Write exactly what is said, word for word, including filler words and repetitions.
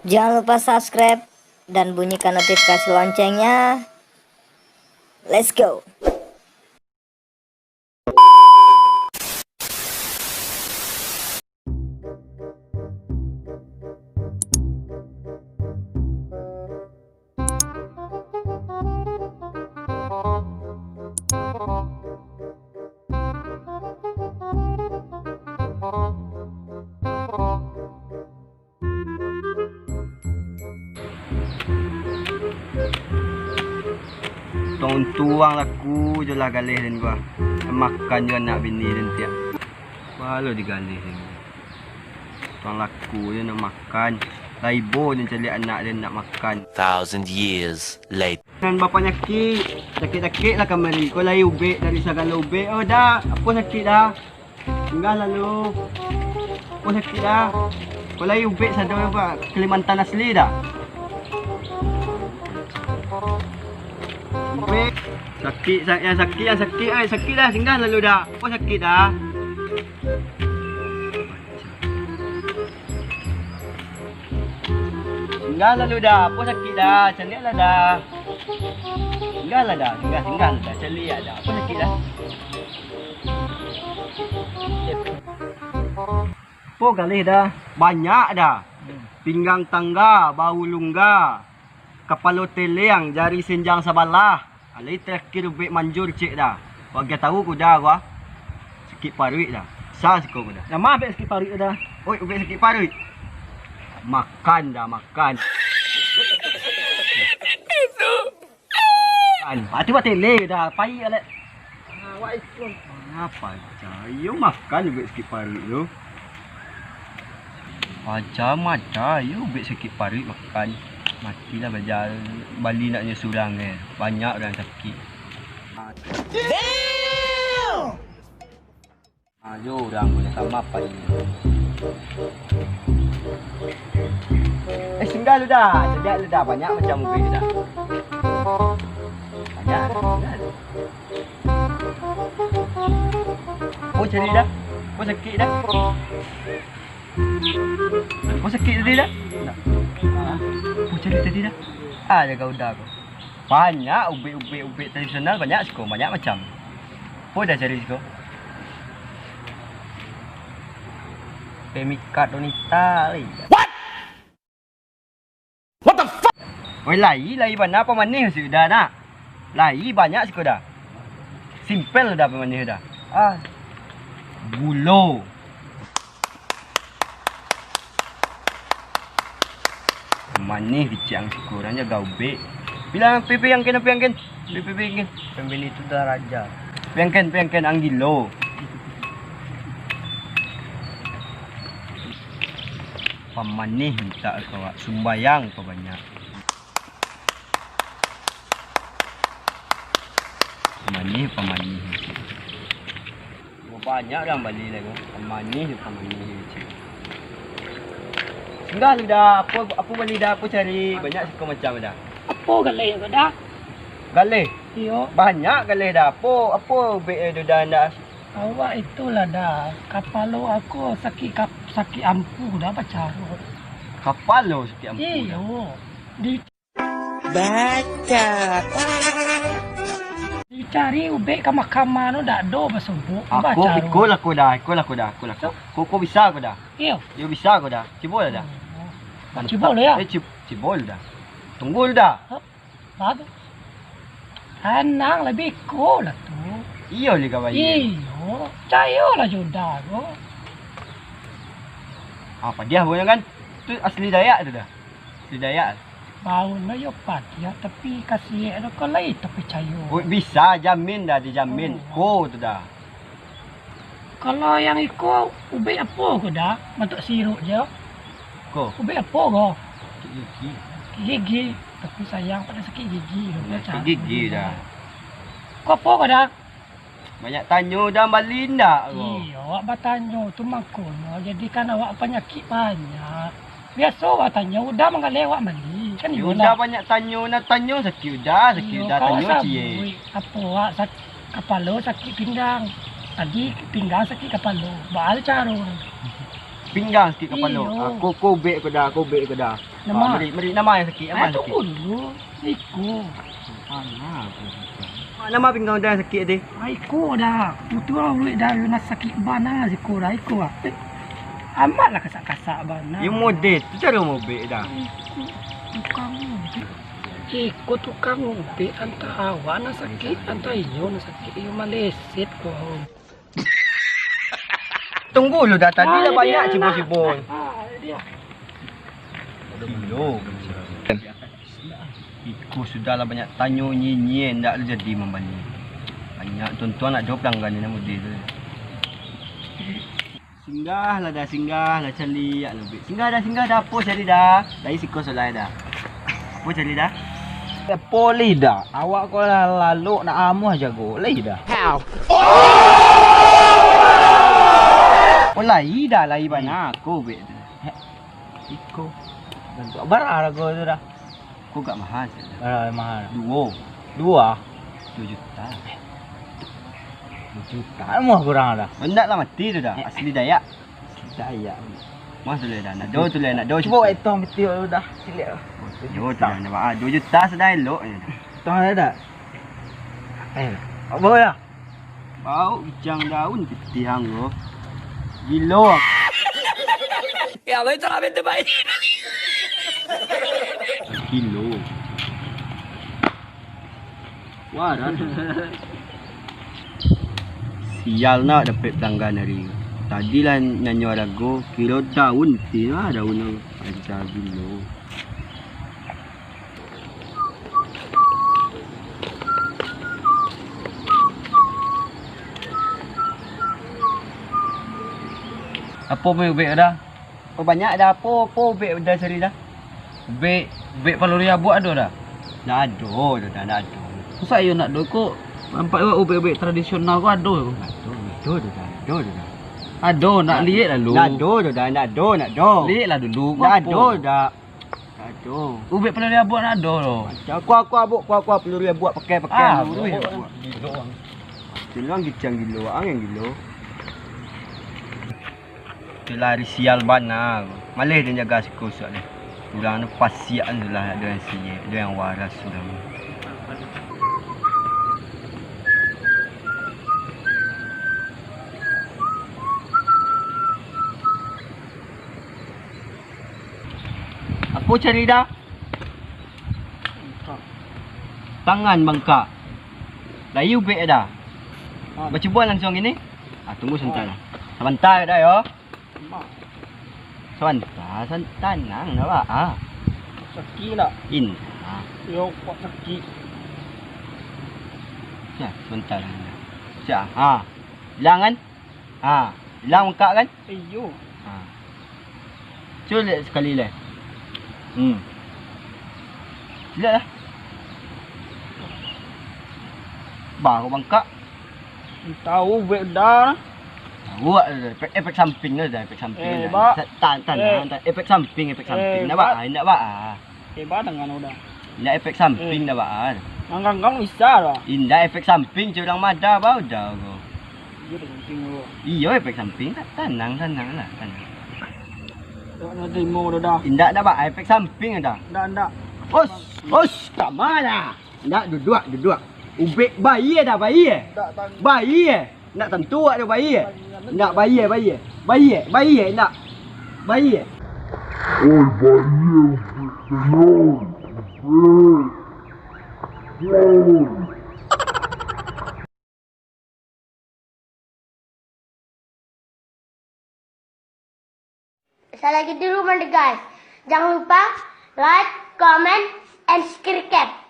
Jangan lupa subscribe dan bunyikan notifikasi loncengnya. Let's go. Untuang laku jo lah galeh den ko. Makan jo anak bini den tiak. Baa lo digaleh den. Untuang laku jo nak makan. Lah ibo den caliak anak den nak makan. Thousand years later. Nan bapanyakik, sakik-sakik lah kamari. Ko lai ubek dari sagalo ubek. Oh, dah. Apo sakik dah? Singgah lalu. Apo sakik dah? Ko lai ubek sado, Pak. Kalimantan asli dah. Ubek. Sakik, sa-, yang sakik, yang sakik, ai, sakik dah. Singgah lalu dah. Apo sakik dah? Singgah lalu dah, apo sakik dah, caliak lah dah. Singgah lah dah, singgah, singgah lah dah, caliak dah, apo sakik dah. Apo galeh dah? Banyak dah. Pinggang tangga, bahu lungga, kapalo teleng, jari senjang sabalah. Alai terakhir ubek manjur cek dah. Wak agiah tahu ko dah, wak. Sakik paruik dah. Sa siko ko dah. Nan ma ubek sakik paruik tu dah? Oi, ubek sakik paruik. Makan dah, makan. Kan. Pati batele dah, pai alek. Ah, wak ikut. Ngapa aja? Iyo makan ubek sakik paruik tu. Macam-macam, iyo ubek sakik paruik makan. Matilah baja-, bali nak nyo surang eh. Banyak urang sakik. Damn! Ah, jo urang buliah sama apa ini. Eh, singgah lu dah. Sejak lu dah. Banyak macam ubek dah. Banyak, singgah lu. Oh, cari dah. Oh, sakik dah. Kau sakik tadi dah? Ndak. Ah, kau cari tadi dah? Ah, jaga udah kau. Banyak ubek-ubek, ubek tradisional banyak siko, banyak macam. Kau dah cari siko. Pemikat wanita lai. What? What the fuck? Oi, lai, lai bana pamanih sudah nak. Lai banyak siko dah. Simpel dah pamanih dah. Ah. Gulo. Manih kecek ang siko, urang jaga ubek. Bilang pipi yang ken, pipi yang ken. Pipi yang ken. Pembeli tu dah raja. Pipi yang ken, pipi yang ken, ang gilo. Pamanih mintak ka awak, sumbayang pabanyak. Pamanih, pamanih. Banyak urang bali lai ko. Pamanih, pamanih. Singgah lu dah, apo, apo bali dah, apo cari, banyak siko macam dah. Apo galeh ko dah? Galeh? Iyo. Banyak galeh dah. Apo, apo ubek eh tu dah ndak? Awak itulah dah, kapalo aku sakik kap-, sakik ampu dah bacarot. Kapalo sakik ampu dah? Iyo. Di Baca. Dicari ubek ka mahkamah tu dak ado basobok. Aku bacarot. Iko lah ko dah, iko lah ko dah, iko lah ko. Ko, ko bisa ko dah? Iyo. Yo bisa ko dah. Cubo lah dah. Oh. Mantap. Cubo lah ya. Eh, cu-, cubo lah dah. Tunggu lah dah. Hah? Bagus. Tanang lah, beko lah tu. Iyo, Liga Bayi. Iyo, cayo lah joda ko. Ah, padiah baunya kan? Tu asli Dayak tu dah. Asli Dayak. Baunya yo padiah, tapi kasiak tu ko lai tapicayo. Oh, bisa, jamin dah, dijamin. Oh. Ko tu dah. Kalau yang iko, ubek apo ko dah? Bantuak sirup je. Ko. Ubek apo ko? Sakik gigi. Sakik gigi. Tapi sayang pado sakik gigi tu. Nah, sakik gigi dah. Ko apo ko dah? Banyak tanyo dah, bali ndak ko? Iyo, awak batanyo tu mangkonyo, jadikan awak panyakik banyak. Biaso awak tanyo, Uda manggaleh awak bali. Kan iyo lah. Uda banyak tanyo, nak tanyo sakik Uda, sakik Uda tanyo ciek. Apo awak sak-, kapalo sakik pinggang. Tadi pinggang sakik kapalo. Baa caro. Pinggang sakik kapalo. Iyo. Ah, ko, ko ubek ko Da, ko ubek ko Da. Nama? Ah, mari, mari, nama nan sakik, nama nan sakik? Dulu. Iko. Alah, ko. Ah, nama pinggang Da nan sakik tadi? Ah, iko Da. Putuih uluik Da, yo nan sakik bana siko Da, iko ah. Eh, amatlah kasak-kasak bana. Yo model tu caro maubek Da. Iko tukang ubek. Iko tukang ubek, antah awak nan sakik, antah iyo nan sakik, iyo maleset ko. Tunggu lu Da, tadi lah banyak cibo-cibo. Gilo. Iko sudah lah banyak tanyo nyinyia, ndak lah jadi mambali. Banyak tuntuan nak jo pelanggan ni, namo dia tu. Singgah lah Da, singgah lah, caliak lah, Bik. Singgah Da, singgah Da, apo cari Da? Lai siko solai Da. Apo cari Da? Apo lai Da? Awak ko lah lalok nak amuah jago. Lai Da. Oh, lai Da, lai bana ko, Bik. Iko. Bantuak bara harago tu Da? Ko agak mahal, Cak. Ah, mahal. Duo. Duo? Duo juta. Duo juta. Murah kurang Da. Indak lah mati tu Da. Eh. Asli Dayak. Asli Dayak. Mas tu lah Da. Nak do tu lah, nak do. Cubo etong piti tu Da. Ciliak. Yo tu Da, nampak ah. Duo juta sudah elok je. Tong ada Da? Eh, apo Da? Bau gicang daun pitih ang ko. Gilo. Ya Allah, itu lah pintu baik. Gilo. Waras. Sial nak dapek pelanggan hari ni. Tadi lah nanyo harago, kiro daun pitih lah daun tu. Aja gilo. Apo main ubek Da? Oh, banyak Da, apo, apo ubek Da cari Da? Ubek, ubek paluri abuak ado Da? Ndak ado Da, ndak ado. Masa iyo ndak ado ko? Nampak awak ubek-ubek tradisional ko ado. Ado, ado Da, ado Da. Ado, nak liek lalu. Ndak ado Da, ndak ado, ndak ado. Liek lah dulu, ko apo? Ndak ado Da. Aduh. Ubek paluri abuak ndak ado doh. Macam aku, aku abuak, aku, aku paluri abuak pakai, pakai. Ah, paluri abuak. Gilo ang. Gilo ang gicang gilo, ang yang gilo. Itulah hari sial bana. Maleh den jaga siko suak deh. Urang tu pasiak tu lah, ado yang siek, ado yang waras urang. Apo cari Da? Bangkak. Tangan bangkak. Lai ubek Da? Bacubo langsuang kini. Ah, tunggu sabanta lah. Sabanta Da yo. Sabanta, san-, tanang Da, Pak. Ah. Sakik ndak? Indak. Yo, kok sakik. Nah, sabanta lah. Siap. Ha. Hilang kan? Ha, hilang bangkak kan? Iyo. Ha. Cubo liek sakali lai. Hmm. Liek lah. Baru bangkak. Tahu ubek Da. Tahu, efek, efek samping tu Da, efek samping tu Da. Tan-, tanang, efek samping, efek samping. Ndak baa, ndak baa. Eh, ba tangan udah. Indak efek samping dah, Bang. Nang ganggang bisa lah. Indak efek samping, cewek urang madah, ba udah ko. Iyo, efek samping. Iyo, efek samping. Ta-, tanang, tanang lah, tanang. Dak nak terima udah dah. Indak dah, Bang. Efek samping dah. Ndak, ndak. Os, os, ka ma lah? Ndak, duduak, duduak. Ubek bayi dah, bayi. Ndak, tang- Bayi. Ndak tantu awak tu bayia. Ndak bayia, bayia. Bayia, bayia, ndak. Bayia. Oi, bayia, ubek, oi. Ubek. Oi. Salah gitu dulu mande guys. Jangan lupa like, comment, and subscribe.